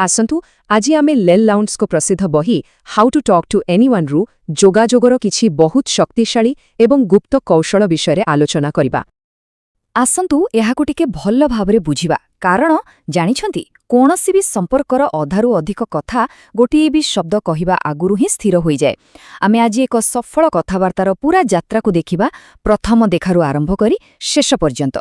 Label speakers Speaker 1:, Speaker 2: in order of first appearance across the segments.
Speaker 1: ଆସନ୍ତୁ, ଆଜି ଆମେ ଲେଲ୍ ଲାଉଣ୍ଡ୍ସଙ୍କ ପ୍ରସିଦ୍ଧ ବହି how to talk to ଏନିୱାନ୍ରୁ ଯୋଗାଯୋଗର କିଛି ବହୁତ ଶକ୍ତିଶାଳୀ ଏବଂ ଗୁପ୍ତ କୌଶଳ ବିଷୟରେ ଆଲୋଚନା କରିବା।
Speaker 2: ଆସନ୍ତୁ, ଏହାକୁ ଟିକେ ଭଲ ଭାବରେ ବୁଝିବା। କାରଣ ଜାଣିଛନ୍ତି, କୌଣସି ବି ସମ୍ପର୍କର ଅଧାରୁ ଅଧିକ କଥା ଗୋଟିଏ ବି ଶବ୍ଦ କହିବା ଆଗରୁ ହିଁ ସ୍ଥିର ହୋଇଯାଏ। ଆମେ ଆଜି ଏକ ସଫଳ କଥାବାର୍ତ୍ତାର ପୂରା ଯାତ୍ରାକୁ ଦେଖିବା, ପ୍ରଥମ ଦେଖାରୁ ଆରମ୍ଭ କରି ଶେଷ ପର୍ଯ୍ୟନ୍ତ।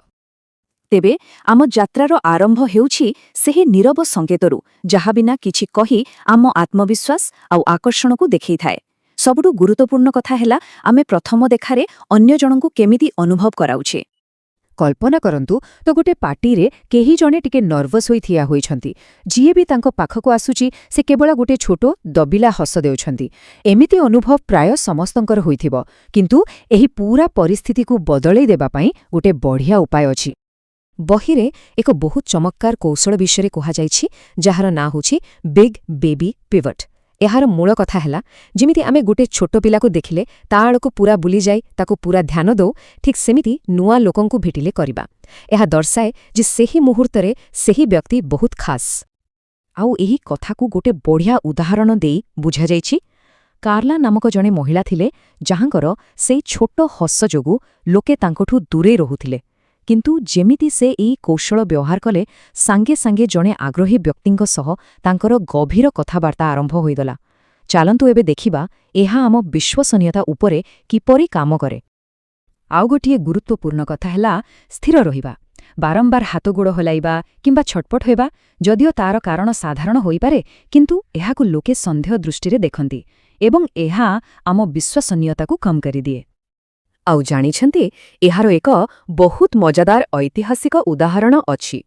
Speaker 1: ତେବେ ଆମ ଯାତ୍ରାର ଆରମ୍ଭ ହେଉଛି ସେହି ନୀରବ ସଂକେତରୁ, ଯାହା ବିନା କିଛି କହି ଆମ ଆତ୍ମବିଶ୍ୱାସ ଆଉ ଆକର୍ଷଣକୁ ଦେଖେଇଥାଏ। ସବୁଠୁ ଗୁରୁତ୍ୱପୂର୍ଣ୍ଣ କଥା ହେଲା, ଆମେ ପ୍ରଥମ ଦେଖାରେ ଅନ୍ୟ ଜଣଙ୍କୁ କେମିତି ଅନୁଭବ କରାଉଛେ। କଳ୍ପନା କରନ୍ତୁ ତ, ଗୋଟେ ପାର୍ଟିରେ କେହି ଜଣେ ଟିକେ ନର୍ଭସ୍ ହୋଇ ଠିଆ ହୋଇଛନ୍ତି। ଯିଏ ବି ତାଙ୍କ ପାଖକୁ ଆସୁଛି, ସେ କେବଳ ଗୋଟେ ଛୋଟ ଦବିଲା ହସ ଦେଉଛନ୍ତି। ଏମିତି ଅନୁଭବ ପ୍ରାୟ ସମସ୍ତଙ୍କର ହୋଇଥିବ। କିନ୍ତୁ ଏହି ପୂରା ପରିସ୍ଥିତିକୁ ବଦଳେଇ ଦେବା ପାଇଁ ଗୋଟେ ବଢ଼ିଆ ଉପାୟ ଅଛି। ବହିରେ ଏକ ବହୁତ ଚମତ୍କାର କୌଶଳ ବିଷୟରେ କୁହାଯାଇଛି, ଯାହାର ନାଁ ହେଉଛି ବିଗ୍ ବେବି ପିଭଟ୍। ଏହାର ମୂଳ କଥା ହେଲା, ଯେମିତି ଆମେ ଗୋଟେ ଛୋଟ ପିଲାକୁ ଦେଖିଲେ ତା ଆଡ଼କୁ ପୂରା ବୁଲିଯାଇ ତାକୁ ପୂରା ଧ୍ୟାନ ଦଉ, ଠିକ୍ ସେମିତି ନୂଆ ଲୋକଙ୍କୁ ଭେଟିଲେ କରିବା। ଏହା ଦର୍ଶାଏ ଯେ ସେହି ମୁହୂର୍ତ୍ତରେ ସେହି ବ୍ୟକ୍ତି ବହୁତ ଖାସ୍। ଆଉ ଏହି କଥାକୁ ଗୋଟେ ବଢ଼ିଆ ଉଦାହରଣ ଦେଇ ବୁଝାଯାଇଛି। କାର୍ଲା ନାମକ ଜଣେ ମହିଳା ଥିଲେ, ଯାହାଙ୍କର ସେଇ ଛୋଟ ହସ ଯୋଗୁଁ ଲୋକେ ତାଙ୍କଠୁ ଦୂରେଇ ରହୁଥିଲେ। କିନ୍ତୁ ଯେମିତି ସେ ଏହି କୌଶଳ ବ୍ୟବହାର କଲେ, ସାଙ୍ଗେ ସାଙ୍ଗେ ଜଣେ ଆଗ୍ରହୀ ବ୍ୟକ୍ତିଙ୍କ ସହ ତାଙ୍କର ଗଭୀର କଥାବାର୍ତ୍ତା ଆରମ୍ଭ ହୋଇଗଲା। ଚାଲନ୍ତୁ, ଏବେ ଦେଖିବା ଏହା ଆମ ବିଶ୍ୱସନୀୟତା ଉପରେ କିପରି କାମ କରେ। ଆଉ ଗୋଟିଏ ଗୁରୁତ୍ୱପୂର୍ଣ୍ଣ କଥା ହେଲା ସ୍ଥିର ରହିବା। ବାରମ୍ବାର ହାତଗୋଡ଼ ହଲାଇବା କିମ୍ବା ଛଟପଟ ହେବା, ଯଦିଓ ତାର କାରଣ ସାଧାରଣ ହୋଇପାରେ, କିନ୍ତୁ ଏହାକୁ ଲୋକେ ସନ୍ଦେହ ଦୃଷ୍ଟିରେ ଦେଖନ୍ତି ଏବଂ ଏହା ଆମ ବିଶ୍ୱସନୀୟତାକୁ କମ୍ କରିଦିଏ। ଆଉ ଜାଣିଛନ୍ତି, ଏହାର ଏକ ବହୁତ ମଜାଦାର ଐତିହାସିକ ଉଦାହରଣ ଅଛି।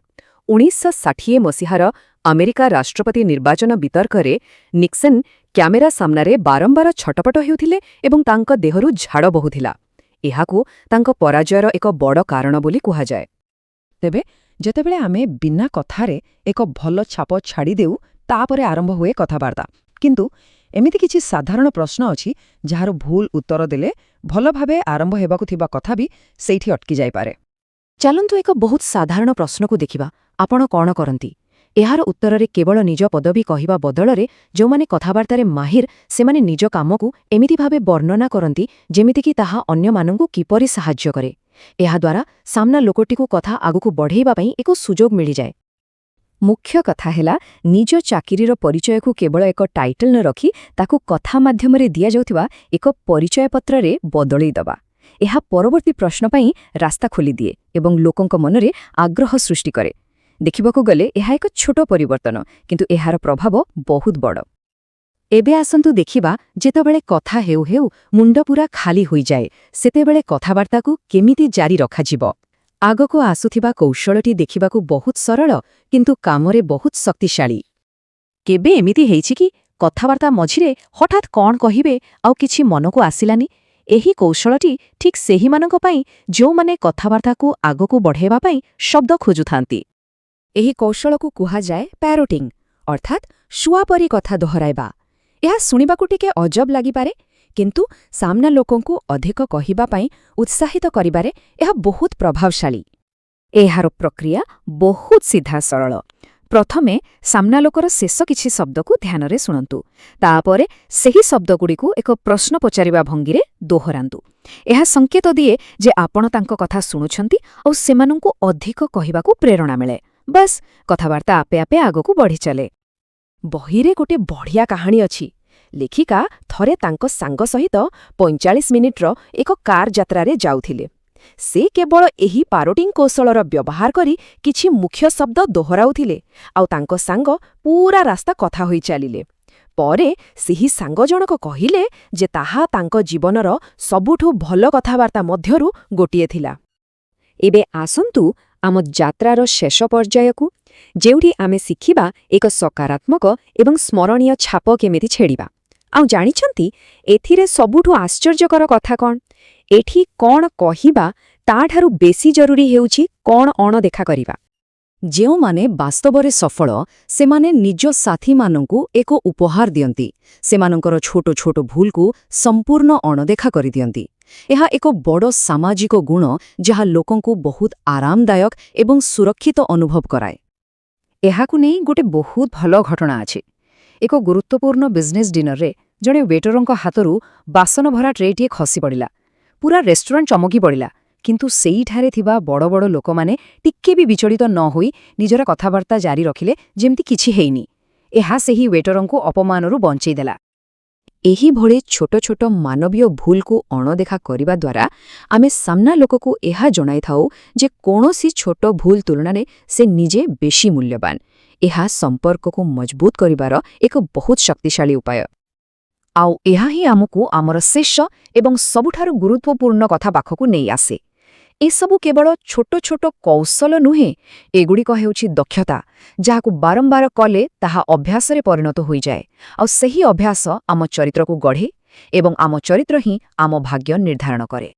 Speaker 1: 1960 ମସିହାର ଆମେରିକା ରାଷ୍ଟ୍ରପତି ନିର୍ବାଚନ ବିତର୍କରେ ନିକ୍ସନ୍ କ୍ୟାମେରା ସାମ୍ନାରେ ବାରମ୍ବାର ଛଟପଟ ହେଉଥିଲେ ଏବଂ ତାଙ୍କ ଦେହରୁ ଝାଳ ବହୁଥିଲା। ଏହାକୁ ତାଙ୍କ ପରାଜୟର ଏକ ବଡ଼ କାରଣ ବୋଲି କୁହାଯାଏ। ତେବେ ଯେତେବେଳେ ଆମେ ବିନା କଥାରେ ଏକ ଭଲ ଛାପ ଛାଡ଼ିଦେଉ, ତାପରେ ଆରମ୍ଭ ହୁଏ କଥାବାର୍ତ୍ତା। କିନ୍ତୁ ଏମିତି କିଛି ସାଧାରଣ ପ୍ରଶ୍ନ ଅଛି, ଯାହାର ଭୁଲ ଉତ୍ତର ଦେଲେ ଭଲ ଭାବେ ଆରମ୍ଭ ହେବାକୁ ଥିବା କଥା ବି ସେଇଠି ଅଟକି ଯାଇପାରେ। ଚାଲନ୍ତୁ, ଏକ ବହୁତ ସାଧାରଣ ପ୍ରଶ୍ନକୁ ଦେଖିବା, ଆପଣ କ'ଣ କରନ୍ତି? ଏହାର ଉତ୍ତରରେ କେବଳ ନିଜ ପଦବୀ କହିବା ବଦଳରେ ଯେଉଁମାନେ କଥାବାର୍ତ୍ତାରେ ମାହିର, ସେମାନେ ନିଜ କାମକୁ ଏମିତି ଭାବେ ବର୍ଣ୍ଣନା କରନ୍ତି, ଯେମିତିକି ତାହା ଅନ୍ୟମାନଙ୍କୁ କିପରି ସାହାଯ୍ୟ କରେ। ଏହାଦ୍ୱାରା ସାମ୍ନା ଲୋକଟିକୁ କଥା ଆଗକୁ ବଢ଼େଇବା ପାଇଁ ଏକ ସୁଯୋଗ ମିଳିଯାଏ। ମୁଖ୍ୟ କଥା ହେଲା, ନିଜ ଚାକିରିର ପରିଚୟକୁ କେବଳ ଏକ ଟାଇଟଲ୍ ନ ରଖି ତାକୁ କଥା ମାଧ୍ୟମରେ ଦିଆଯାଉଥିବା ଏକ ପରିଚୟପତ୍ରରେ ବଦଳେଇ ଦେବା। ଏହା ପରବର୍ତ୍ତୀ ପ୍ରଶ୍ନ ପାଇଁ ରାସ୍ତା ଖୋଲିଦିଏ ଏବଂ ଲୋକଙ୍କ ମନରେ ଆଗ୍ରହ ସୃଷ୍ଟି କରେ। ଦେଖିବାକୁ ଗଲେ ଏହା ଏକ ଛୋଟ ପରିବର୍ତ୍ତନ, କିନ୍ତୁ ଏହାର ପ୍ରଭାବ ବହୁତ ବଡ଼। ଏବେ ଆସନ୍ତୁ ଦେଖିବା, ଯେତେବେଳେ କଥା ହେଉ ହେଉ ମୁଣ୍ଡ ପୂରା ଖାଲି ହୋଇଯାଏ, ସେତେବେଳେ କଥାବାର୍ତ୍ତାକୁ କେମିତି ଜାରି ରଖାଯିବ। ଆଗକୁ ଆସୁଥିବା କୌଶଳଟି ଦେଖିବାକୁ ବହୁତ ସରଳ, କିନ୍ତୁ କାମରେ ବହୁତ ଶକ୍ତିଶାଳୀ। କେବେ ଏମିତି ହେଇଛି କି, କଥାବାର୍ତ୍ତା ମଝିରେ ହଠାତ୍ କ'ଣ କହିବେ ଆଉ କିଛି ମନକୁ ଆସିଲାନି? ଏହି କୌଶଳଟି ଠିକ୍ ସେହିମାନଙ୍କ ପାଇଁ, ଯେଉଁମାନେ କଥାବାର୍ତ୍ତାକୁ ଆଗକୁ ବଢ଼ାଇବା ପାଇଁ ଶବ୍ଦ ଖୋଜୁଥାନ୍ତି। ଏହି କୌଶଳକୁ କୁହାଯାଏ ପ୍ୟାରୋଟିଂ, ଅର୍ଥାତ୍ ଶୁଆ ପରି କଥା ଦୋହରାଇବା। ଏହା ଶୁଣିବାକୁ ଟିକେ ଅଜବ ଲାଗିପାରେ, କିନ୍ତୁ ସାମ୍ନା ଲୋକଙ୍କୁ ଅଧିକ କହିବା ପାଇଁ ଉତ୍ସାହିତ କରିବାରେ ଏହା ବହୁତ ପ୍ରଭାବଶାଳୀ। ଏହାର ପ୍ରକ୍ରିୟା ବହୁତ ସିଧା ସରଳ। ପ୍ରଥମେ ସାମ୍ନା ଲୋକର ଶେଷ କିଛି ଶବ୍ଦକୁ ଧ୍ୟାନରେ ଶୁଣନ୍ତୁ। ତାପରେ ସେହି ଶବ୍ଦଗୁଡ଼ିକୁ ଏକ ପ୍ରଶ୍ନ ପଚାରିବା ଭଙ୍ଗୀରେ ଦୋହରାନ୍ତୁ। ଏହା ସଂକେତ ଦିଏ ଯେ ଆପଣ ତାଙ୍କ କଥା ଶୁଣୁଛନ୍ତି ଆଉ ସେମାନଙ୍କୁ ଅଧିକ କହିବାକୁ ପ୍ରେରଣା ମିଳେ। ବାସ୍, କଥାବାର୍ତ୍ତା ଆପେ ଆପେ ଆଗକୁ ବଢ଼ିଚାଲେ। ବହିରେ ଗୋଟେ ବଢ଼ିଆ କାହାଣୀ ଅଛି। ଲେଖିକା ଥରେ ତାଙ୍କ ସାଙ୍ଗ ସହିତ 45 ମିନିଟ୍ର ଏକ କାର୍ ଯାତ୍ରାରେ ଯାଉଥିଲେ। ସେ କେବଳ ଏହି ପାରୋଟିଂ କୌଶଳର ବ୍ୟବହାର କରି କିଛି ମୁଖ୍ୟ ଶବ୍ଦ ଦୋହରାଉଥିଲେ ଆଉ ତାଙ୍କ ସାଙ୍ଗ ପୂରା ରାସ୍ତା କଥା ହୋଇ ଚାଲିଲେ। ପରେ ସେହି ସାଙ୍ଗ ଜଣକ କହିଲେ ଯେ ତାହା ତାଙ୍କ ଜୀବନର ସବୁଠୁ ଭଲ କଥାବାର୍ତ୍ତା ମଧ୍ୟରୁ ଗୋଟିଏ ଥିଲା। ଏବେ ଆସନ୍ତୁ ଆମ ଯାତ୍ରାର ଶେଷ ପର୍ଯ୍ୟାୟକୁ, ଯେଉଁଠି ଆମେ ଶିଖିବା ଏକ ସକାରାତ୍ମକ ଏବଂ ସ୍ମରଣୀୟ ଛାପ କେମିତି ଛାଡ଼ିବା। ଆଉ ଜାଣିଛନ୍ତି, ଏଥିରେ ସବୁଠୁ ଆଶ୍ଚର୍ଯ୍ୟକର କଥା କ'ଣ? ଏଠି କ'ଣ କହିବା ତାଠାରୁ ବେଶୀ ଜରୁରୀ ହେଉଛି କ'ଣ ଅଣଦେଖା କରିବା। ଯେଉଁମାନେ ବାସ୍ତବରେ ସଫଳ, ସେମାନେ ନିଜ ସାଥୀମାନଙ୍କୁ ଏକ ଉପହାର ଦିଅନ୍ତି। ସେମାନଙ୍କର ଛୋଟ ଛୋଟ ଭୁଲକୁ ସମ୍ପୂର୍ଣ୍ଣ ଅଣଦେଖା କରିଦିଅନ୍ତି। ଏହା ଏକ ବଡ଼ ସାମାଜିକ ଗୁଣ, ଯାହା ଲୋକଙ୍କୁ ବହୁତ ଆରାମଦାୟକ ଏବଂ ସୁରକ୍ଷିତ ଅନୁଭବ କରାଏ।
Speaker 2: ଏହାକୁ ନେଇ ଗୋଟେ ବହୁତ ଭଲ ଘଟଣା ଅଛି। ଏକ ଗୁରୁତ୍ୱପୂର୍ଣ୍ଣ ବିଜନେସ୍ ଡିନରରେ ଜଣେ ୱେଟରଙ୍କ ହାତରୁ ବାସନ ଭରା ଟ୍ରେଟିଏ ଖସି ପଡ଼ିଲା। ପୁରା ରେଷ୍ଟୁରାଣ୍ଟ ଚମକି ପଡ଼ିଲା, କିନ୍ତୁ ସେଇଠାରେ ଥିବା ବଡ଼ ବଡ଼ ଲୋକମାନେ ଟିକେ ବି ବିଚଳିତ ନ ହୋଇ ନିଜର କଥାବାର୍ତ୍ତା ଜାରି ରଖିଲେ, ଯେମିତି କିଛି ହେଇନି। ଏହା ସେହି ୱେଟରଙ୍କୁ ଅପମାନରୁ ବଞ୍ଚେଇଦେଲା। ଏହିଭଳି ଛୋଟ ଛୋଟ ମାନବୀୟ ଭୁଲକୁ ଅଣଦେଖା କରିବା ଦ୍ୱାରା ଆମେ ସାମ୍ନା ଲୋକକୁ ଏହା ଜଣାଇଥାଉ ଯେ କୌଣସି ଛୋଟ ଭୁଲ ତୁଳନାରେ ସେ ନିଜେ ବେଶୀ ମୂଲ୍ୟବାନ। ଏହା ସମ୍ପର୍କକୁ ମଜବୁତ କରିବାର ଏକ ବହୁତ ଶକ୍ତିଶାଳୀ ଉପାୟ। ଆଉ ଏହା ହିଁ ଆମକୁ ଆମର ଶେଷ ଏବଂ ସବୁଠାରୁ ଗୁରୁତ୍ୱପୂର୍ଣ୍ଣ କଥା ପାଖକୁ ନେଇ ଆସେ। ଏସବୁ କେବଳ ଛୋଟ ଛୋଟ କୌଶଳ ନୁହେଁ, ଏଗୁଡ଼ିକ ହେଉଛି ଦକ୍ଷତା, ଯାହାକୁ ବାରମ୍ବାର କଲେ ତାହା ଅଭ୍ୟାସରେ ପରିଣତ ହୋଇଯାଏ। ଆଉ ସେହି ଅଭ୍ୟାସ ଆମ ଚରିତ୍ରକୁ ଗଢ଼େ ଏବଂ ଆମ ଚରିତ୍ର ହିଁ ଆମ ଭାଗ୍ୟ ନିର୍ଦ୍ଧାରଣ କରେ।